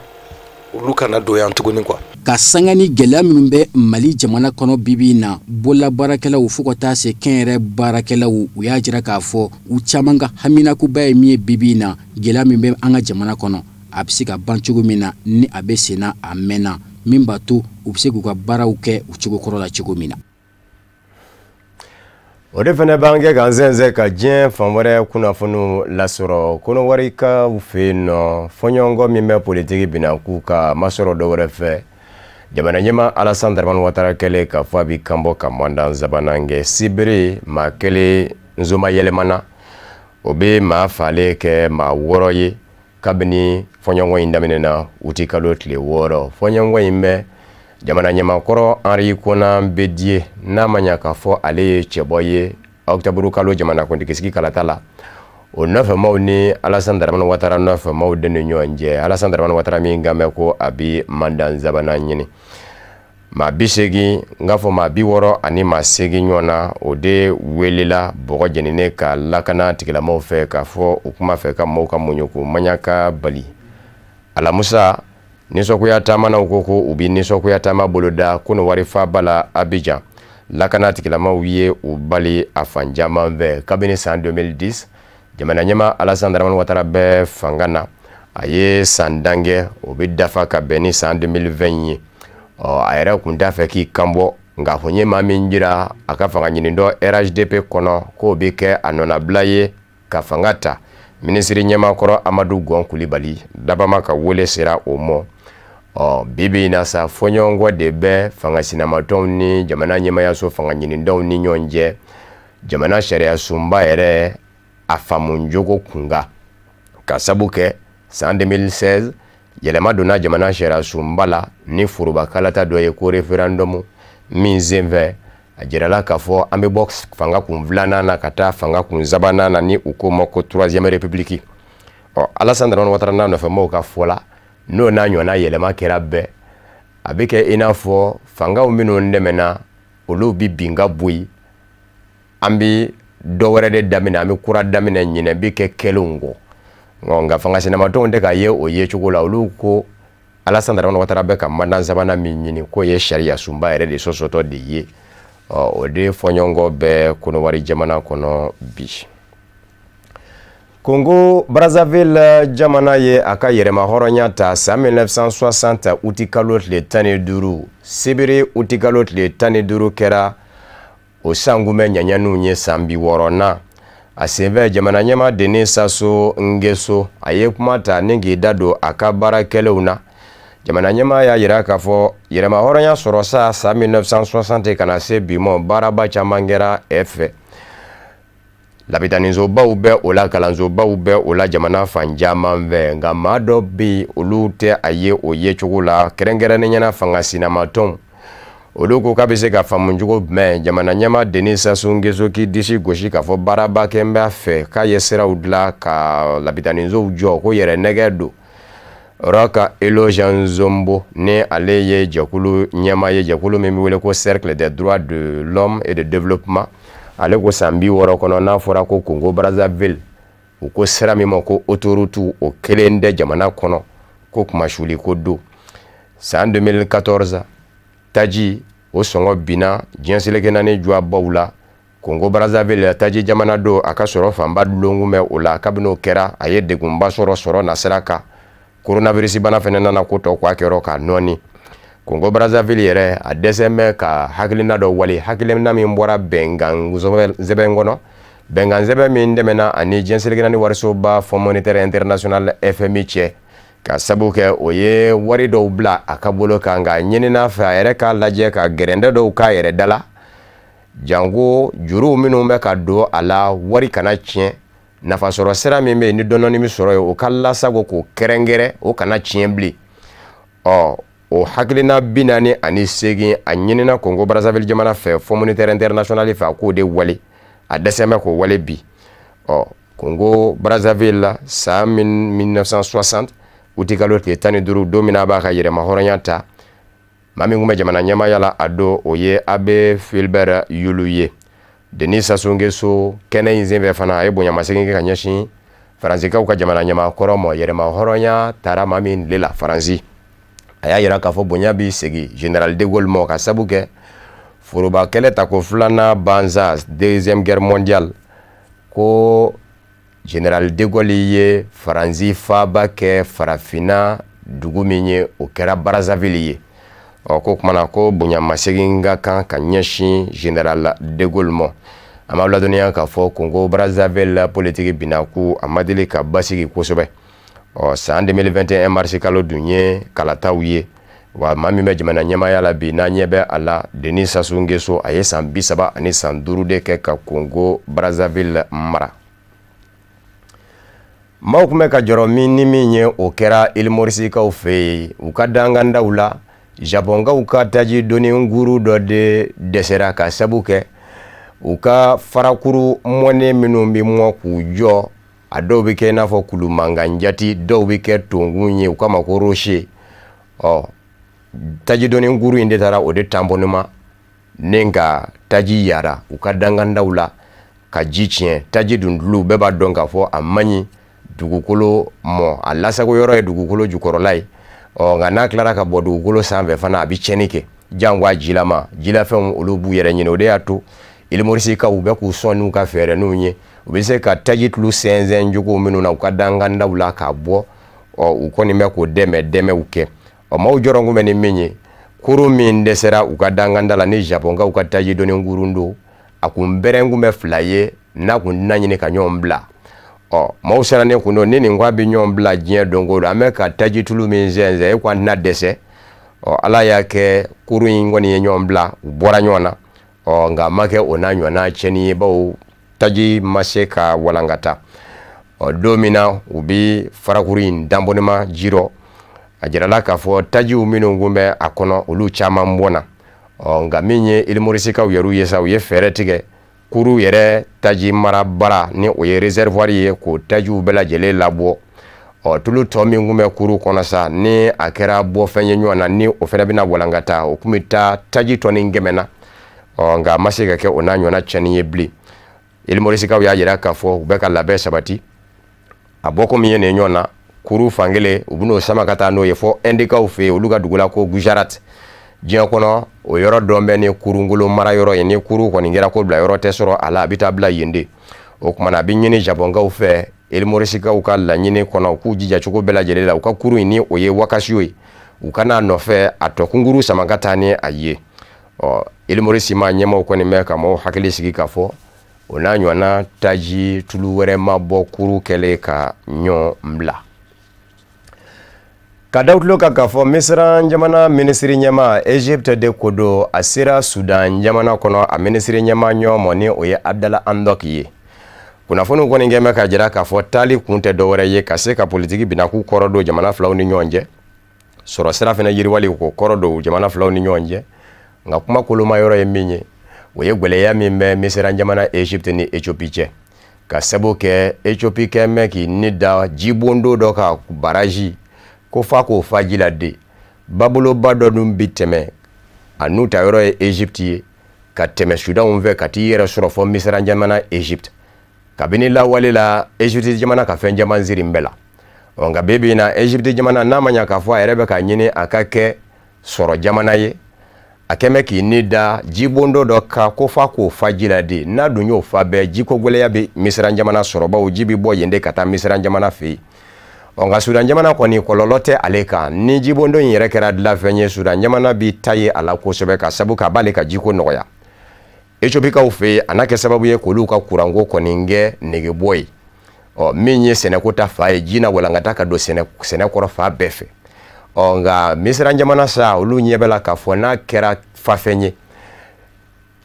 olu kana don yan tuguni quoi. Ka sanga ni gɛlɛya minnu bɛ Mali jamana kɔnɔ bibi in na, bololabaarakɛlaw fo ka taa se kɛnyɛrɛ baarakɛlaw, u y'a jira k'a fɔ u caman ka haminakoba ye min ye bibi in na, gɛlɛya min bɛ an ka jamana kɔnɔ, a bɛ se ka ban cogo min na ni a bɛ senna a mɛnna, min b'a to u bɛ se k'u ka baaraw kɛ u cogo kɔrɔ la cogo min na. O de fana b'an kɛ k'an sɛnsɛn ka diɲɛ fan wɛrɛ kunnafoniw lasɔrɔ. Kɔnɔwarikaw fɛ yen nɔ, fɔɲɔgɔnkɔ min bɛ politiki binakun kan ma sɔrɔ dɔwɛrɛ fɛ, jamana ɲɛmaa Alassane Dramane Ouattara kɛlen k'a fɔ a bɛ kanbɔ ka mandat sabanan kɛ. Sibiri, maa kelen nsoma yɛlɛmana, o bɛ maa falen kɛ maa 6 ye kabini fɔɲɔgɔnkɔ in daminɛna uti kalo tile 6. Fɔɲɔgɔnkɔ in bɛ jamana ɲɛmaakɔrɔ Henri Konan Bédié, n'a ma ɲa k'a fɔ ale ye cɛbɔ ye ɔkutɔburu kalo jamanakuntigisigi kalata la, o nɔfɛmaw ni Alassane Dramane Ouattara nɔfɛmaw de ni ɲɔgɔn cɛ. Alassane Dramane Ouattara min kan bɛ ko a bi mandat sabanan ɲini, maa 80, n k'a fɔ maa 68 ɲɔgɔn na, o de welela bɔgɔ jeninen ka lakana tigilamaw fɛ k'a fɔ u kuma fɛ ka maaw ka muɲu k'u maɲaka bali. Alamusa, nisɔngoya taamanaw ko u bɛ nisɔngoya taama boloda Kɔnɔwari faaba la Abidjan. Lakana tigilamaw ye u bali a fan caman fɛ. Kabini san 2010 jamana ɲɛmaa Alassane Dramane Ouattara bɛ fanga na, a ye san dan kɛ, o bɛ dafa ka bɛn ni san 2020 ye. Ɔ, a yɛrɛ kun t'a fɛ k'i kanbɔ, nka kun ye maa min jira a ka fanga ɲini dɔ RHDP kɔnɔ k'o bɛ kɛ a nɔnabila ye ka fanga ta, minisiri ɲɛmaakɔrɔ Amadu Gɔn Kulibali dabama ka wele sera o ma. Ɔ, bi bi in na sa, fɔɲɔgɔnkɔ de bɛ fanga sinamatɔnw ni jamana ɲɛmayaso fanga ɲinidaw ni ɲɔgɔn cɛ jamana sariya sunba yɛrɛ a faamu jogo kunkan, ka sabu kɛ san 2016 yɛlɛma donna jamana sariya sunba la ni foroba kalata dɔ ye ko référendum, min senfɛ a jirala k'a fɔ an bɛ bɔ fanga kun filanan na ka taa fanga kun sabanan na, ni u ko ma ko troisième république. Ɔ, Alassane Dramane Ouattara n'a nɔfɛmaaw ka fɔ la, n'o n'a ɲɔgɔnna yɛlɛma kɛra bɛɛ, a bɛ kɛ i n'a fɔ fangaw minnu dɛmɛna, olu bɛ bin ka bɔ yen, an bɛ dɔ wɛrɛ de daminɛ, an bɛ kura daminɛ, ɲinɛ bɛ kɛ kɛlenw kɔ. Nka fanga sinamatɔnw tɛ ka ye o ye cogo la. Olu ko Alassane Dramane Ouattara bɛ ka mandat sabanan min ɲini, k'o ye sariya sunba yɛrɛ de sɔsɔtɔ de ye. Ɔ, o de fɔɲɔgɔnkɔ bɛ Kɔnɔwari jamana kɔnɔ bi. Congo Brazzaville jamana ye a ka yɛrɛma hɔrɔnya ta san 1960 uti kalo tile 15. Sibiri uti kalo tile 15 kɛra o sankunbɛn ɲaɲaniw ye san 60nan. A senfɛ, jamana ɲɛmaa Denis Sassou Nguesso, a ye kuma ta ni k'i da don a ka baara kɛlenw na. Jamana ɲɛmaa y'a yira k'a fɔ yɛrɛma hɔrɔnya sɔrɔ sa san 1960 ka na se bi ma, baaraba caman kɛra ɛ fɛ. Labitanisobaw bɛ o la, kalansobaw bɛ o la jamana fan caman fɛ. Nka maa dɔ bɛ yen, olu tɛ a ye o ye cogo la, kɛrɛnkɛrɛnnenya la fanga sinamatɔnw. Olu ko k'a bɛ se ka faamu cogo jumɛn, jamana ɲɛmaa Denis Sassou Nguesso k'i disi gosi k'a fɔ baaraba kɛ n b'a fɛ, k'a ye siraw dilan ka labitanisow jɔ, ko yɛrɛ nɛgɛ don. Roch Euloge Nzombo, ni ale ye jɛkulu ɲɛmaa ye, jɛkulu min bɛ wele ko Cercle des droits de l'homme et de développement, ale ko san 60 kɔnɔ, n'a fɔra ko Congo Brazzaville, u ko sira min ma ko autoroute, o kelen tɛ jamana kɔnɔ, ko kumasuli ko don. San 2014, taji o sɔngɔ binna diɲɛ seleke naani juwabaw la. Congo Brazzaville, taji jamana don, a ka sɔrɔ fanba dulon bɛ o la. Kabini o kɛra, a ye degunba sɔrɔ nasira kan. Coronavirus bana fɛnɛ nana ko tɔ k'a kɛyɔrɔ k'a nɔɔni. Congo Brazzaville yɛrɛ, a dɛsɛ bɛ ka hakilina dɔ wale, hakilina min bɔra bɛnkan sɛbɛn kɔnɔ, bɛnkan sɛbɛn min tɛmɛna ani diɲɛ seleke naani warisoba Fonds monétaire international FMI cɛ, ka sabu kɛ o ye wari dɔw bila a ka bolo kan. Nka ɲinina fɛ, a yɛrɛ k'a lajɛ ka gɛrɛndɛ dɔw k'a yɛrɛ da la, janko juruw minnu bɛ ka don a la, wari kana tiɲɛ. Nafasɔrɔ sira min bɛ yen ni dɔɔnin bɛ sɔrɔ yen, o ka lasago k'o kɛrɛnkɛrɛn, o kana tiɲɛ bilen. Ɔ, o hakilina 48, a ɲinina Congo Brazzaville jamana fɛ, Fonds monétaire international fɛ, a k'o de wale, a dɛsɛ bɛ k'o wale bi. Ɔ, Congo Brazzaville la, san 1960 utikalo tile 15, don min na a b'a ka yɛrɛmahɔrɔnya ta. Maa min tun bɛ jamana ɲɛmaaya la a don, o ye Abbé Fulbert Youlou ye. Denis Sassou Nguesso, kɛnɛ in senfɛ fana, a ye bonyamasegin kɛ ka ɲɛsin Faransikaw ka jamana ɲɛmaa kɔrɔ ma, yɛrɛmahɔrɔnya taara maa min tile la Faransi. A y'a yira k'a fɔ bonya b'i segin général de Gaulle ma, ka sabu kɛ foroba kɛlɛ tako filanan banza, Deuxième Guerre mondiale, ko général de Gaulle ye Faransi faaba kɛ farafinna dugu min ye, o kɛra Brazzaville ye. Ɔ ko kumana ko bonyamasegin ka kan ka ɲɛsin général de Gaulle ma. An b'aw ladɔnniya k'a fɔ Congo Brazzaville politiki binaku a ma deli ka basigi kosɛbɛ. Ɔ san 2021 mars kalo dun ye kalataw ye. Wa maa min bɛ jamana ɲɛmaaya la bi, n'a ɲɛ bɛ a la, Denis Sassou Nguesso, a ye san 35 de kɛ ka Congo Brazzaville mara. Maaw tun bɛ ka jɔrɔ min ni min ye, o kɛra Île Maurice-kaw fɛ yen, u ka dangandaw la. Japɔnkaw ka taji doni nguru dɔ de dɛsɛra, ka sabu kɛ u ka farakuru mɔnen minnu bɛ mɔ k'u jɔ, a dɔw bɛ kɛ i n'a fɔ kulu mankan jati, dɔw bɛ kɛ tonkun ye, u k'a ma ko rocher. Ɔ taji doni nguru in de taara o de tamponnement ni ka taji yara u ka dangandaw la ka ji tiɲɛ. Taji dun tulu, bɛɛ b'a dɔn k'a fɔ a man ɲi dugukolo mɔ, a lasago yɔrɔ ye dugukolo jukɔrɔla ye. Ɔ nka n'a tilara ka bɔ dugukolo sanfɛ fana, a bɛ tiɲɛni kɛ, jango a jilama, jilafɛnw olu b'u yɛrɛ ɲini. O de y'a to Île Maurice-kaw u bɛ k'u sɔn n'u ka fɛɛrɛninw ye, u bɛ se ka taji tulu sɛnsɛn cogo minnu na u ka dangandaw la k'a bɔ. Ɔ u kɔni bɛ k'o dɛmɛw kɛ. Ɔ maaw jɔrɔ kun bɛ ni min ye, kurun min dɛsɛra u ka danganda la ni Japɔnkaw ka taji doni kurun don, a kun bɛrɛn kun bɛ fila ye n'a kun tɛna ɲini ka ɲɔgɔn bila. Ɔ maaw sirannen kun don ni nin ko a bɛ ɲɔgɔn bila diɲɛ don o don, an bɛ ka taji tulu min sɛnsɛn, e ko an tɛna dɛsɛ. Ɔ Ala y'a kɛ kurun in kɔni ye ɲɔgɔn bila, u bɔra ɲɔgɔn na. Ɔ nka a ma kɛ o n'a ɲɔgɔnna tiɲɛni ye, bawo taji ma se ka walankata. Ɔ don min na u bɛ farakuru in danbɔnima ji rɔ, a jirala k'a fɔ tajiw minnu kun bɛ a kɔnɔ, olu caman bɔnna. Ɔ nka min ye Île Maurice-kaw yɛrɛw ye sa, u ye fɛɛrɛ tigɛ kuru yɛrɛ taji marabara ni o ye réservoir ye, k'o tajiw bɛɛ lajɛlen labɔ. Ɔ tulu tɔ min kun bɛ kuru kɔnɔ sa, ni a kɛra bɔfɛn ye ɲɔgɔn na, ni o fana bɛna walankata, o kun bɛ taa taji tɔni 100 na. Ɔ nka a ma se ka kɛ o n'a ɲɔgɔnna tiɲɛni ye bilen. Île Maurice-kaw y'a jira k'a fɔ u bɛ ka labɛn sabati. A bɔko min ye nin ye ɲɔgɔn na, kuru fankelen u bɛn'o sama ka taa n'o ye fɔ Indikaw fɛ yen, olu ka dugu la ko Gujarat. Diɲɛ kɔnɔ o yɔrɔ dɔn bɛ ni kurungolo mara yɔrɔ ye, ni kuru kɔni kɛra ko bila yɔrɔ tɛ sɔrɔ a la, a bɛ taa bila yen de. O kumana a bɛ ɲini Japɔnkaw fɛ, Île Maurice-kaw ka laɲini kɔnɔ, u k'u jija cogo bɛɛ lajɛlen la u ka kuru in ni o ye Wakasiyo ye, u ka n'a nɔfɛ a tɔ kunkuru sama ka taa ni a ye. Ɔ Île Maurice ma ɲɛmaaw kɔni bɛ ka maaw hakili sigi k'a fɔ o n'a ɲɔgɔnna taji tulu wɛrɛ ma bɔ kuru kɛlen ka ɲɔgɔn bila. Ka da tulo kan k'a fɔ Misira jamana minisiri ɲɛmaa, Egypte de ko don, a sera Sudan jamana kɔnɔ a minisiri ɲɛmaa ɲɔgɔn ma, ni o ye Abdala Hamdok ye. Kunnafoniw kɔni kɛn bɛ ka jira k'a fɔ taali kun tɛ dɔwɛrɛ ye ka se ka politiki binaku kɔrɔ don jamana filaw ni ɲɔgɔn cɛ, sɔrɔ sira fana yiriwali k'o kɔrɔ don jamana filaw ni ɲɔgɔn cɛ. Nka kuma koloma yɔrɔ ye min ye, o ye gwɛlɛya min bɛ Misira jamana Egypte ni Ethiopie cɛ, ka sabu kɛ Ethiopie kɛn bɛ k'i ni da jibondo dɔ ka baraji ko f'a k'o fa ji la de. Baboloba dɔ dun bi tɛmɛ, a n'u ta yɔrɔ ye Egypte ye, ka tɛmɛ Sudanw fɛ ka t'i yɛrɛ sɔrɔ fɔ Misira jamana Egypte. Kabini lawale la, Egypte jamana ka fɛn caman siri bɛɛ la. Ɔ nka bi bi in na, Egypte jamana n'a ma ɲa k'a fɔ a yɛrɛ bɛ ka ɲini a ka kɛ sɔrɔ jamana ye, a kɛn bɛ k'i ni da jibondo dɔ kan ko f'a k'o fa ji la de. N'a dun y'o fa bɛɛ, jiko gwɛlɛya bɛ Misira jamana sɔrɔ, bawo ji bɛ bɔ yen de ka taa Misira jamana fɛ yen. Ɔ nka Sudan jamana kɔni kɔlɔlɔ tɛ ale kan. Ni jibondo in yɛrɛ kɛra dilanfɛn ye, Sudan jamana bi ta ye a la kosɛbɛ, ka sabu k'a b'ale ka jiko nɔgɔya. Ethiopikaw fɛ yen, a n'a kɛ sababu ye k'olu ka kuranko kɔni kɛ negebɔ ye. Ɔ min ye sɛnɛko ta fa ye, ji na walankata ka don sɛnɛ kɔrɔ fa bɛɛ fɛ. Ɔ nka Misira jamana sa, olu ɲɛ bɛ la k'a fɔ n'a kɛra fafɛn ye,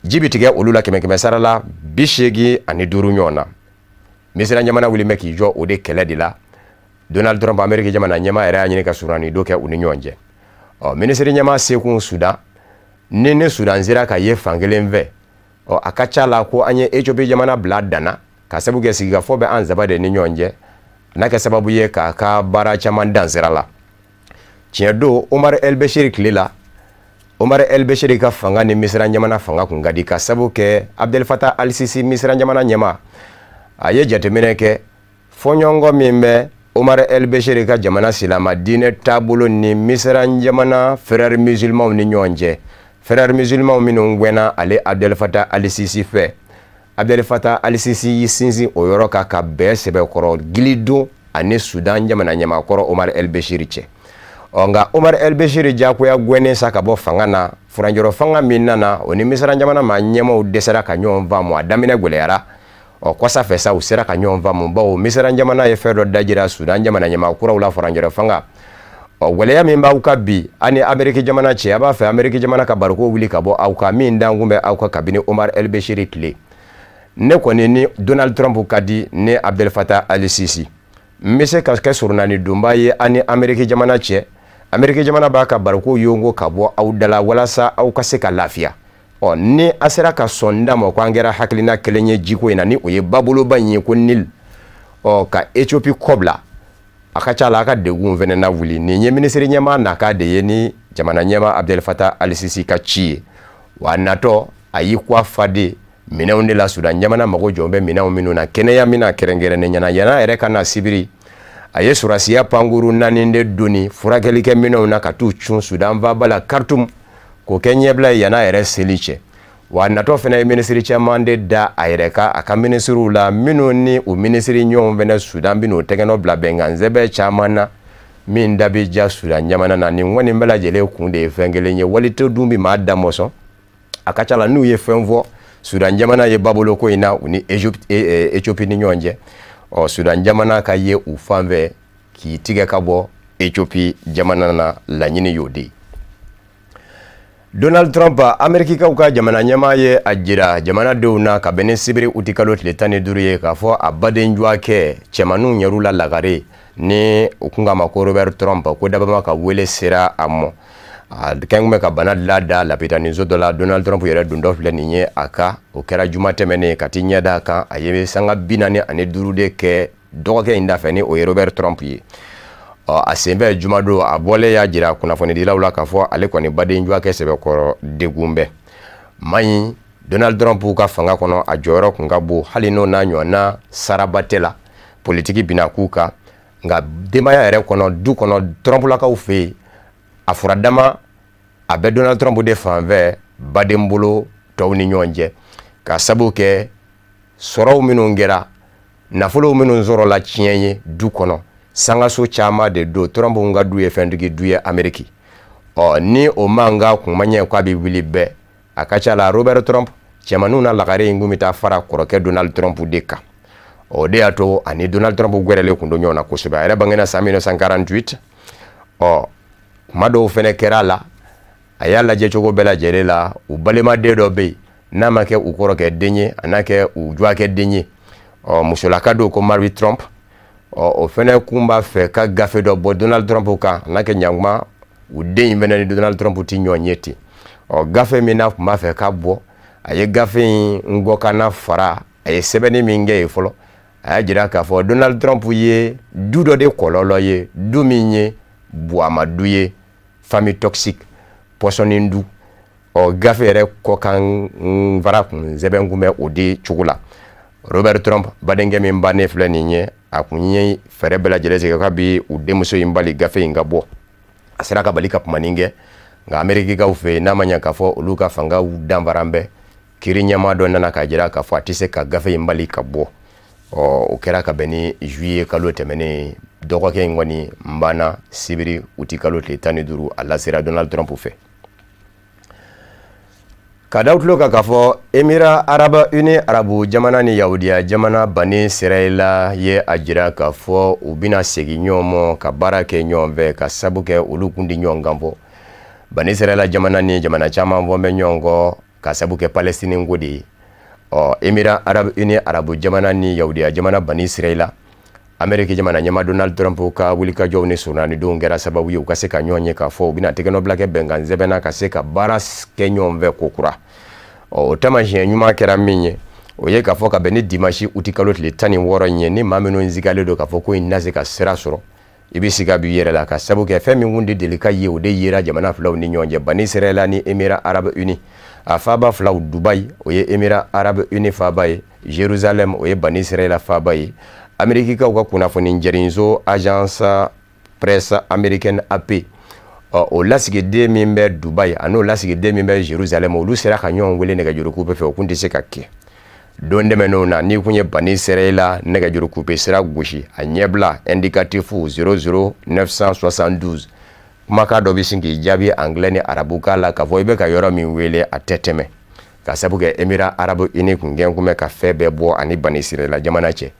ji bɛ tigɛ olu la 100 sara la 85 ɲɔgɔn na. Misira jamana wuli bɛ k'i jɔ o de kɛlɛ de la. Donald Trump, Amérique jamana ɲɛmaa yɛrɛ y'a ɲini ka surunani dɔ kɛ u ni ɲɔgɔn cɛ. Ɔ minisiri ɲɛmaa sekun Sudan ni Sudan sera ka ye fankelen fɛ, ɔ a ka ca la ko an ye Ethiopie jamana bila danna, ka sabu kɛ sigikafɔ bɛ an saba de ni ɲɔgɔn cɛ. N'a kɛ sababu ye k'a ka baara caman dan sira la. Tiɲɛ don, Omar El Bashir tile la, Omar El Bashir ka fanga ni Misira jamana fanga kun ka di, ka sabu kɛ Abdel Fattah al-Sisi, Misira jamana ɲɛmaa, a ye jateminɛ kɛ fɔɲɔgɔnkɔ min bɛ Omar El Bashir ka jamana silama diinɛ taabolo ni Misira jamana frères musulmans ni ɲɔgɔn cɛ. Frères musulmans minnu gɛnna ale Abdel Fattah al-Sisi fɛ, Abdel Fattah al-Sisi y'i sinsin o yɔrɔ kan ka bɛn sɛbɛkɔrɔ gilidon ani Sudan jamana ɲɛmaakɔrɔ Omar El Bashir cɛ. Ɔ nka Omar El Bashir diyagoya gɛnnen sa ka bɔ fanga na, furancɛrɔ fanga min nana, o ni Misira jamana maa ɲɛmaaw dɛsɛra ka ɲɔgɔn faamu. A daminɛ gɛlɛyara. Ɔ kɔsa fɛ sa, u sera ka ɲɔgɔn faamu, bawo Misira jamana ye fɛn dɔ dajira Sudan jamana ɲɛmaa kuraw la furancɛrɔ fanga. Ɔ gɛlɛya min b'aw ka bi ani Ameriki jamana cɛ, a b'a fɛ Ameriki jamana ka bariko wuli ka bɔ aw kan, min dankun bɛ aw kan kabini Omar El Bashir tile. Ne kɔni ni Donald Trump ka di ni Abdel Fattah al-Sisi, n bɛ se ka kɛ surunani donba ye ani Ameriki jamana cɛ. Ameriki jamana b'a ka bariko yongo ka bɔ aw da la walasa aw ka se ka lafiya. Ɔ ni a sera ka sɔn da ma ko an kɛra hakilina kelen ye jiko in na, ni o ye baboloba in ye ko Nil, ɔ ka Ethiopie kɔbila, a ka ca la a ka degun fɛnɛ na wuli. Nin ye minisiri ɲɛmaa naka de ye ni jamana ɲɛmaa Abdel Fattah al-Sisi ka ci ye. Wa a natɔ, a y'i kɔ faden minɛnw de la, Sudan jamana mago jɔ bɛ minɛnw minnu na, kɛnɛya min na kɛrɛnkɛrɛnnen ɲɛna. Yan'a yɛrɛ ka na sibiri, a ye surasiya pankuru 4 de doni furakɛlikɛ minɛnw na ka t'u cun Sudan faaba la Khartoum, k'o kɛ ɲɛbila ye yan'a yɛrɛ seli cɛ. Wa a natɔ fɛnɛ ye minisiri caman de da a yɛrɛ ka a ka minisiriw la, minnu ni u minisiri ɲɔgɔn fɛnɛ Sudan bɛn'o tɛgɛnɔ bila bɛnkan sɛbɛn caman na min da bɛ ja Sudan jamana na. Nin kɔni bɛɛ lajɛlen kun de ye fɛn kelen ye, walito dun bɛ maa da mɔsɔn. A ka ca la n'u ye fɛn fɔ Sudan jamana ye baboloko in na u ni Ethiopie ni ɲɔgɔn cɛ, ɔ Sudan jamana ka ye u fan fɛ k'i tigɛ ka bɔ Ethiopie jamana na, laɲini y'o de ye. Donald Trump, Amerikikaw ka jamana ɲɛmaa, ye a jira jamanadenw na ka bɛn ni sibiri uti kalo tile 15 ye k'a fɔ a baden juwakɛ cɛmaninw yɛrɛ la lagare, ni u kun k'a ma ko Robert Trump, ko dabama ka wele sera a ma. A kɛn bɛ ka bana lada lapitaniso dɔ la. Donald Trump yɛrɛ don dɔ filɛ nin ye a ka o kɛra juma tɛmɛnen ka t'i ɲɛ da a kan. A ye sanga 45 de kɛ dɔgɔkɛ in da fɛ, ni o ye Robert Trump ye. Ɔ a senfɛ jumadon, a bɔlen y'a jira kunnafonidilaw la k'a fɔ ale kɔni baden juwakɛ sɛbɛkɔrɔ degun bɛ man ɲi. Donald Trump ka fanga kɔnɔ, a jɔyɔrɔ kun ka bon, hali n'o n'a ɲɔgɔnna saraba tɛ la politiki bina k'u kan, nka denbaya yɛrɛ kɔnɔ, du kɔnɔ, Trumpulakaw fɛ yen, a furadama a bɛ Donald Trump de fan fɛ baden bolo tɔw ni ɲɔgɔn cɛ, ka sabu kɛ sɔrɔw minnu kɛra, nafolow minnu sɔrɔla tiɲɛ ye du kɔnɔ, sangaso caman de don. Trump ka du ye fɛntigi du ye Ameriki. Ɔ ni o mankan kun ma ɲɛ k'a bɛ wuli bɛɛ, a ka ca la Robert Trump cɛmaninw na lagare in kun bɛ taa fara kɔrɔkɛ Donald Trump de kan. O de y'a to ani Donald Trump gɛrɛlen kun don ɲɔgɔn na kosɛbɛ. A yɛrɛ bangena san 1948. Ɔ kuma dɔw fɛnɛ kɛra a la, a y'a lajɛ cogo bɛɛ lajɛlen la, u balimaden dɔ bɛ yen n'a ma kɛ u kɔrɔkɛ den ye, a n'a kɛ u juwakɛ den ye, ɔ musolaka don ko Mary Trump. Ɔ o fɛnɛ kun b'a fɛ ka gafe dɔ bɔ Donald Trump kan, a n'a kɛ ɲankuma u den in fɛnɛ ni Donald Trump ti ɲɔgɔn ye ten. Ɔ gafe min n'a kun b'a fɛ ka bɔ, a ye gafe in ngɔkanna fara, a ye sɛbɛnni min kɛ yen fɔlɔ, a y'a jira k'a fɔ Donald Trump ye du dɔ de kɔlɔlɔ ye, du min ye buwama du ye, famille toxique, pɔsɔnin du. Ɔ gafe yɛrɛ kɔkan fara kun sɛbɛn kun bɛ o de cogo la. Robert Trump badenkɛ min bannen filɛ nin ye, a kun ye fɛɛrɛ bɛɛ lajɛlen tigɛ k'a bi u denmuso in bali gafe in ka bɔ. A sera ka bali ka kumanin kɛ, nka Amerikikaw fɛ yen, n'a ma ɲɛ k'a fɔ olu ka fangaw danfara bɛ, kiiri ɲɛmaa dɔ nana k'a jira k'a fɔ a tɛ se ka gafe in bali ka bɔ. Ɔ o kɛra ka bɛn ni juillet kalo tɛmɛnen. Dɔgɔkɛ in kɔni banna sibiri uti kalo tile 15, a lasera Donald Trump fɛ. Ka da tulo kan k'a fɔ Émirats Arabes Unis, arabu jamana ni Yahudiya jamana Bani Sirayila ye a jira k'a fɔ u bɛna segin ɲɔgɔn ma ka baara kɛ ɲɔgɔn fɛ, ka sabu kɛ olu kun tɛ ɲɔgɔn kan fɔ. Bani Sirayila jamana ni jamana caman fɔ bɛ ɲɔgɔn kɔ ka sabu kɛ Palestine ko de ye. Ɔ Émirats Arabes Unis, arabu jamana ni Yahudiya jamana Bani Sirayila, Ameriki jamana ɲɛmaa Donald Trump ka wulikajɔw ni surunanidenw kɛra sababu ye u ka se ka ɲɔgɔn ye k'a fɔ u bɛna tɛgɛnɔbila kɛ bɛnkan sɛbɛn na ka se ka baara kɛ ɲɔgɔn fɛ ko kura. Ɔ o taamasiyɛn ɲuman kɛra min ye, O ye k'a fɔ ka bɛn ni dimanche utikalo tile 16 in ye, ni maa minnu zigalen don k'a fɔ ko in na se ka sira sɔrɔ, i bɛ siga b'i yɛrɛ la, ka sabu kɛ fɛn min kun de deli ka ye, o de yera jamana filaw ni ɲɔgɔn cɛ, Bani Israɛla ni Émirats Arabes Unis. A faaba filaw, Dubaï o ye Émirats Arabes Unis faaba ye, Jérusalem o ye Bani Israɛla faaba ye. Amerikikaw ka kunnafoni jɛrinso agence presse américaine AP, o lasigiden min bɛ Dubaï a n'o lasigiden min bɛ Jérusalem, olu sera ka ɲɔgɔn wele nɛgɛjuru coupe fɛ, o kun tɛ se ka kɛ. Don tɛmɛnenw na, n'i kun ye Bani Israɛla nɛgɛjuru coupe sira gosi, a ɲɛbila indicatif 00972, kumakan dɔ bɛ sin k'i jaabi anglais ni arabukan la k'a fɔ i bɛ ka yɔrɔ min wele a tɛ tɛmɛ, ka sabu kɛ Émirats Arabes Unis kun gɛn kun bɛ ka fɛn bɛɛ bɔ ani Bani Israɛla jamana cɛ.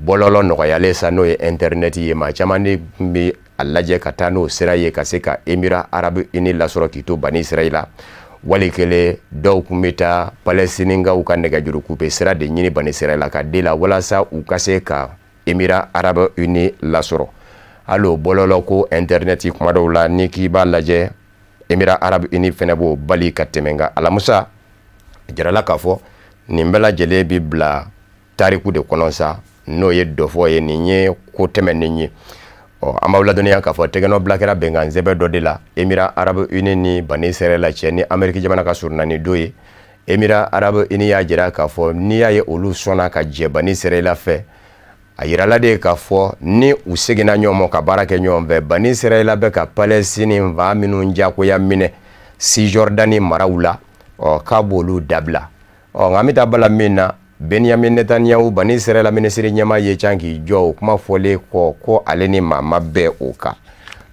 Bɔlɔlɔ nɔgɔyalen sa, n'o ye internet ye, maa caman de tun bɛ a lajɛ ka taa n'o sira ye ka se ka Émirats Arabes Unis lasɔrɔ k'i to Bani Israɛla. Wali kelen dɔw tun bɛ taa Palɛstinikaw ka nɛgɛjuru coupe sira de ɲini Bani Israɛla ka den la walasa u ka se ka Émirats Arabes Unis lasɔrɔ. Hali o bɔlɔlɔ ko internet, kuma dɔw la n'i k'i b'a lajɛ, Émirats Arabes Unis fɛnɛ b'o bali ka tɛmɛ. Nka alamisa a jirala k'a fɔ nin bɛɛ lajɛlen bi bila tariku de kɔnɔ sa, n'o ye dɔfɔ ye, nin ye ko tɛmɛnen ye. Ɔ, an b'aw ladɔnniya k'a fɔ tɛgɛnɔ kɛra bɛnkan sɛbɛn dɔ de la Émirats Arabes Unis ni Bani Israɛla cɛ, ni Amérique jamana ka surunani don ye. Émirats Arabes Unis y'a jira k'a fɔ n'i y'a ye olu sɔnna ka jɛ Bani Israɛla fɛ, a yirala de k'a fɔ ni u seginna ɲɔgɔn ma ka baara kɛ ɲɔgɔn fɛ, Bani Israɛla bɛ ka Palestine fa minnu jagoya minɛ Cisjordanie maraw la, ɔ k'a b'olu dabila. Ɔ, nka an bɛ taa bala min na, Benyamin Netanyahu, Bani Israɛla minisiri ɲɛmaa, ye can k'i jɔ o kuma fɔlen kɔ ko ale ni maa ma bɛn o kan.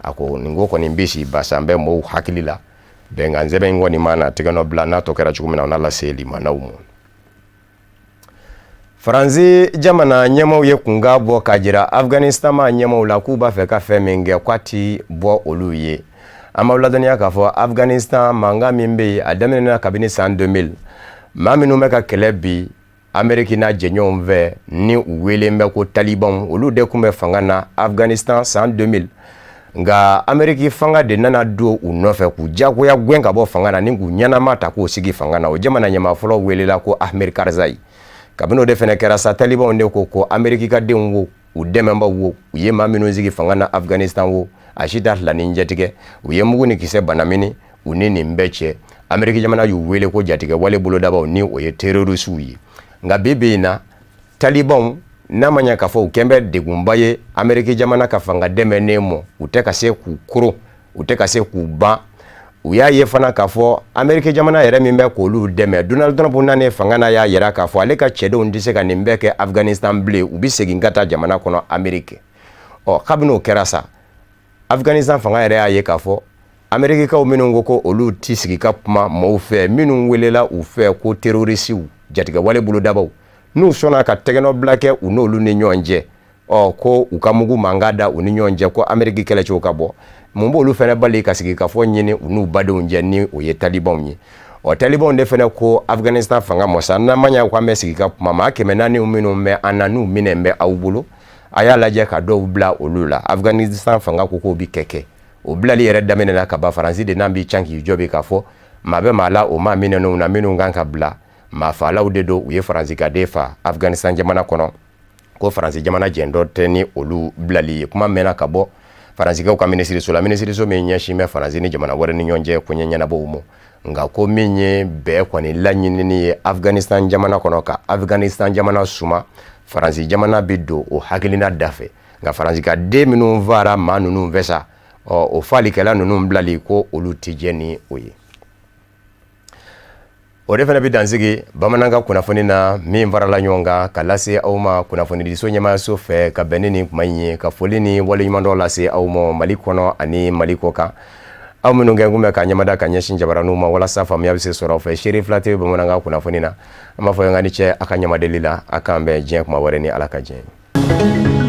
A ko nin ko kɔni bɛ si basan bɛ mɔgɔw hakili la. Bɛnkan sɛbɛn in kɔni ma na tɛgɛnɔ bila, n'a tɔ kɛra cogo min na, o n'a lase limanaw ma. Faransi jamana ɲɛmaw ye kunkan bɔ k'a jira Afghanistan ma ɲɛmaw la k'u b'a fɛ ka fɛn min kɛ, k'a ti bɔ olu ye. An b'aw ladɔnniya k'a fɔ Afghanistan mankan min bɛ yen, a daminɛna kabini san 2000. Maa minnu bɛ ka kɛlɛ bi Amérique n'a jɛɲɔgɔnw fɛ, ni u welen bɛ ko Talibanw, olu de tun bɛ fanga na Afghanistan san 2000. Nka Amérique fanga de nana don u nɔfɛ k'u jagoya gɛn ka bɔ fanga na, ni k'u ɲɛnama ta k'o sigi fanga na. O jamana ɲɛmaa fɔlɔ welela ko Ahmed Karzai. Kabini o de fɛnɛ kɛra sa, Talibanw de ko ko Amérique ka denw wo, u dɛmɛbaw wo, u ye maa minnu sigi fanga na Afghanistan wo, a si t'a filanin jɛtigɛ. U ye mugu ni kisɛ banamini u ni nin bɛɛ cɛ. Amérique jamana y'u wele ko jatigɛ wale bolodabaw, ni o ye terroristew ye. Nka bi bi in na, Talibanw n'a ma ɲɛ k'a fɔ u kɛn bɛ degunba ye Amérique jamana ka fanga dɛmɛnen mɔ, u tɛ ka se k'u koron, u tɛ ka se k'u ban. U y'a ye fana k'a fɔ Amérique jamana yɛrɛ min bɛ k'olu dɛmɛ, Donald Trump nanen fanga na, y'a yira k'a fɔ ale ka cɛdenw tɛ se ka nin bɛɛ kɛ Afghanistan bilen, u bɛ segin ka taa jamana kɔnɔ Amérique. Ɔ, kabini o kɛra sa, Afghanistan fanga yɛrɛ y'a ye k'a fɔ Amériquekaw minnu ko ko olu ti sigi ka kuma mɔɔw fɛ, minnu welela u fɛ ko terrorisiw, jatigɛwale bolodabaw, n'u sɔnna ka tɛgɛnɔbila kɛ u n'olu ni ɲɔgɔn cɛ, ɔ ko u ka mugu mankan da u ni ɲɔgɔn cɛ, ko Amérique kɛlɛcɛw ka bɔ, mun b'olu fɛnɛ bali ka sigi ka fɔ ɲini u n'u badenw cɛ, ni o ye Talibanw ye. Ɔ, Talibanw de fɛnɛ ko Afghanistan fanga mɔ sa, n'an ma ɲɛ k'an bɛ sigi ka kuma, maa 400 minnu bɛ an na, n'u minɛ bɛ aw bolo, a y'a lajɛ ka dɔw bila olu la. Afghanistan fanga ko k'o bi kɛ. O bilali yɛrɛ daminɛna ka ban, Faransi de n'an b'i can k'i jɔ bi k'a fɔ maa bɛ maa la, o maa minɛnenw na minnu kan ka bila, maa faalaw de don, u ye Faransi ka den fa Afghanistan jamana kɔnɔ, ko Faransi jamana jɛn dɔ tɛ ni olu bilali ye. Kuma mɛnna ka bɔ Faransikaw ka minisiriso la, minisiriso min ɲɛsin bɛ Faransi ni jamana wɛrɛ ni ɲɔgɔn cɛ koɲɛ ɲɛnabɔw ma. Nka ko min ye bɛɛ kɔni laɲinini ye Afghanistan jamana kɔnɔ, ka Afghanistan jamana suma, Faransi jamana bɛ don o hakilina da fɛ. Nka Faransi ka den minnu fara maa ninnu fɛ sa, ɔ o falikɛla ninnu bilali, ko olu tɛ jɛ ni o ye. O de fana bɛ dansigi bamanankan kunnafoni na min farala ɲɔgɔn kan ka lase aw ma kunnafonidiso ɲɛmaayaso fɛ ka bɛn ni nin kuma in ye, ka foli ni waleɲumandɔn lase aw ma Mali kɔnɔ ani Mali kɔ kan. Aw minnu kɛ kun bɛ ka ɲɛmada ka ɲɛsin jabaraninw ma walasa faamuya bɛ se sɔrɔ aw fɛ, Seere fila tɛ bamanankan kunnafoni na. An b'a fɔ n ka ni cɛ a ka ɲamadeli la, a k'an bɛn diɲɛ kuma wɛrɛ ni Ala ka diɲɛ ye.